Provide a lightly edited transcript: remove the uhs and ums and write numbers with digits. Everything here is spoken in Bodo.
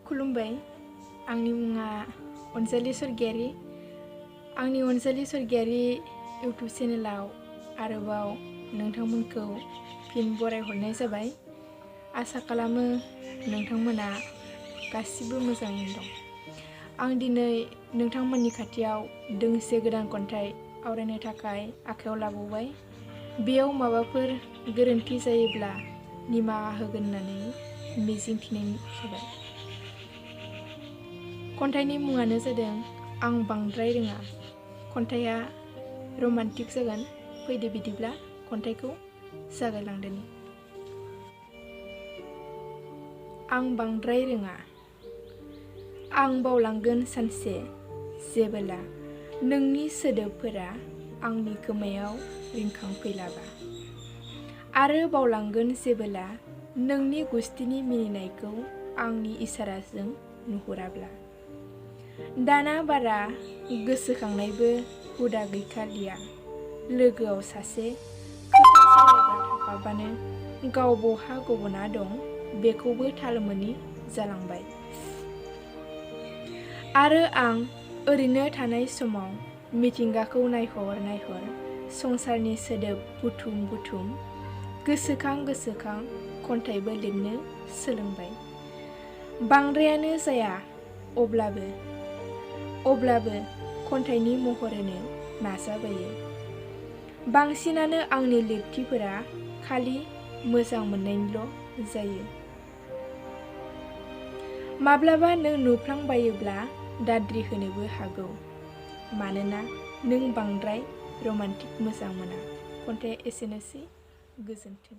खुलुमबाय, आंनि मुङा अनजालि सरगियारि। आंनि अनजालि सरगियारि इउटुब चेनेलाव आरोबाव नोंथांमोनखौ फिन बरायहरनाय जाबाय। आसा खालामो नोंथांमोना गासिबो मोजाङैनो दं। आं दिनै नोंथांमोननि खाथियाव दोंसे गोदान खन्थाइ आवरायनो थाखाय आखायाव लाबावबाय। बेयाव माबाफोर गोरोन्थि जायोब्ला निमाहा होगोन होननानै मिजिंथिनाय जाबाय। खन्थाइनि मुङानो जादों आं बांद्राय रोङा। खन्थाइया रमान्टिक जागोन। फैदो बिदिब्ला खन्थाइखौ जागायलांदोनि। आं बांद्राय रोङा। आं बावलांगोन सानसे जेबोला नोंनि सोदोबफोरा आंनि खोमायाव रिंखांफैलाबा, आरो बावलांगोन जेबोला नोंनि गुस्थिनि मिनिनायखौ आंनि इसाराजों नुहुराब्ला। दाना बारा गोसोखांनायबो हुदा गैखालिया। लोगोआव सासे खोथा सावरायग्रा थाफाबानो गाव बहा गब'ना दं बेखौबो थाल मोनि जालांबाय। आरो आं ओरैनो थानाय समाव मिथिंगाखौ नायहर नायहर संसारनि सोदोब बुथुम बुथुम गोसोखां खन्थाइबो लिरनो सोलोंबाय। बांद्रायानो जाया अब्लाबो खन्थाइनि महर होनो नाजाबायो। बांसिनानो आंनि लिरथिफोरा खालि मोजां मोननायनिल' जायो। माब्लाबा नों नुफ्लांबायोब्ला दाद्रि होनोबो हागौ, मानोना नों बांद्राय रमान्टिक मोजां मोना। खन्थाइया एसेनोसै, गोजोन्थों।